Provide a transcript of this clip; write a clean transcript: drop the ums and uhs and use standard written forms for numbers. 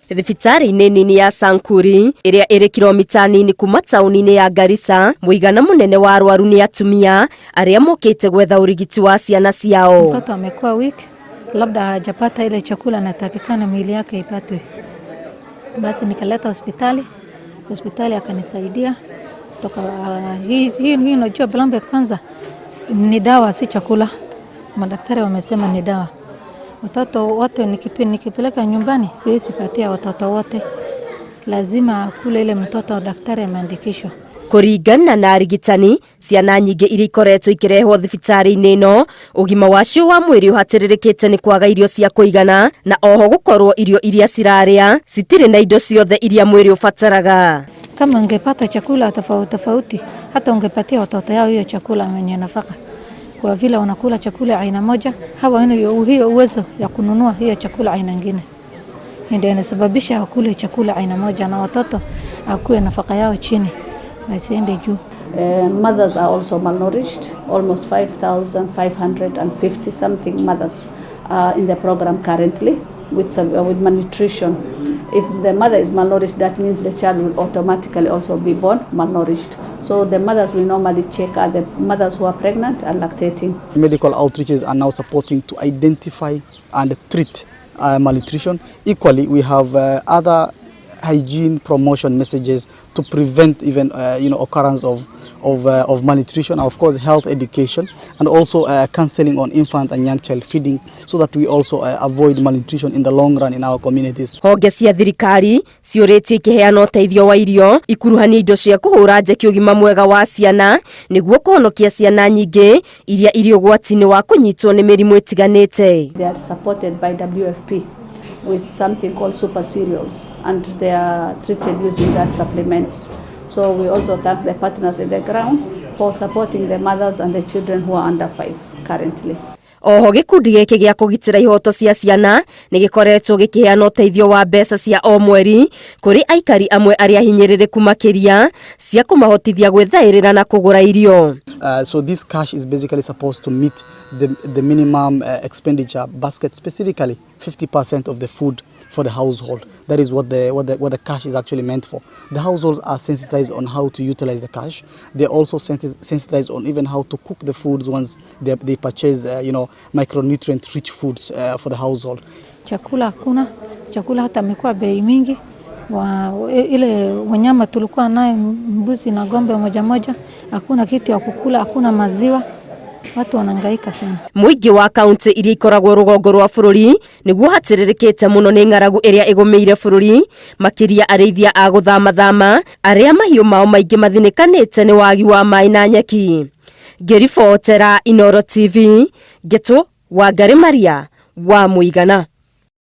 Thibitarĩ-inĩ nini ya Sankuri ĩrĩa ĩrĩ kilomita nini kuma taũni-inĩ ya Garissa, mũigana mũnene wa arwaru nĩ atumia arĩa mokĩte gwetha ũrigiti wa ciana ciao. Mtoto amekuwa weak, labda hajapata ile chakula anatakikana mwili yake ipatwe. Basi nikaleta hospitali, hospitali akanisaidia toka. Hii unajua Plumpy'Nut kwanza ni dawa, si chakula. Madaktari wamesema ni dawa. Watoto wote nikipeleka nyumbani siwezi patia watoto wote, lazima akule ile mtoto daktari ameandikishwa. Kũringana na arigitani, ciana nyingĩ iria ikoretwo ikĩrehwo thibitarĩ-inĩ ĩno, ũgima wacio wa mwĩrĩ ũhatĩrĩrĩkĩte nĩ kwaga irio cia kũigana na oho gũkorwo irio iria cirarĩa citirĩ na indo ciothe iria mwĩrĩ ũbataraga. Kama ungepata chakula tofauti tofauti, hata ungepatia watoto yao hiyo chakula wenye nafaka. Kwa vile wanakula chakula aina moja, hawana hiyo uwezo ya kununua hiyo chakula aina nyingine. Ndio inasababisha wakule chakula aina moja na watoto akuwe nafaka yao chini na isiende juu. Mothers are also malnourished. Almost 5,550 something mothers are in the program currently with malnutrition. If the mother is malnourished, that means the child will automatically also be born malnourished. So the mothers we normally check are the mothers who are pregnant and lactating. Medical outreaches are now supporting to identify and treat malnutrition. Equally, we have other hygiene promotion messages to prevent even occurrence of malnutrition, and of course health education, and also counseling on infant and young child feeding, so that we also avoid malnutrition in the long run in our communities. Honge cia thirikari ciũrĩtio ikĩheana ũteithio wa irio ikuruhania indo cia kũhũra njeki ũgima mwega wa ciana nĩguo kũhonokia ciana nyingĩ iria irĩ ũgwati-inĩ wa kũnyitwo nĩ mĩrimũ ĩtiganĩte. They are supported by WFP with something called super cereals, and they are treated using that supplements. So we also thank the partners in the ground for supporting the mothers and the children who are under 5 currently. Oho gĩkundi gĩkĩ gĩa kũgitĩra ihoto cia ciana nĩ gĩkoretwo gĩkĩheana ũteithio wa mbeca cia o mweri kũrĩ aikari amwe arĩa hinyĩrĩrĩku makĩria cia kũmahotithia gwĩthaĩrĩra na kũgũra irio. So this cash is basically supposed to meet the minimum expenditure basket, specifically 50% of the food for the household. That is what the cash is actually meant for. The households are sensitized on how to utilize the cash. They're also sensitized on even how to cook the foods once they purchase micronutrient rich foods for the household. Chakula hakuna, chakula hata imekuwa bei mingi. Ile wanyama tulikuwa naye mbuzi na ng'ombe moja moja, hakuna kitu ya kukula, hakuna maziwa, watu wanahangaika sana. Mũingĩ wa kaunti iria ikoragwo rũgongo rwa bũrũri nĩguo hatĩrĩrĩkĩte mũno nĩ ng'aragu ĩrĩa ĩgũmĩire bũrũri, makĩria arĩithia a gũthamathama arĩa mahiũ mao maingĩ mathinĩkanĩte nĩ wagi wa maĩ na nyeki. Ngĩribotera Inooro TV, ngetwo Wangari Maria wa Mũigana.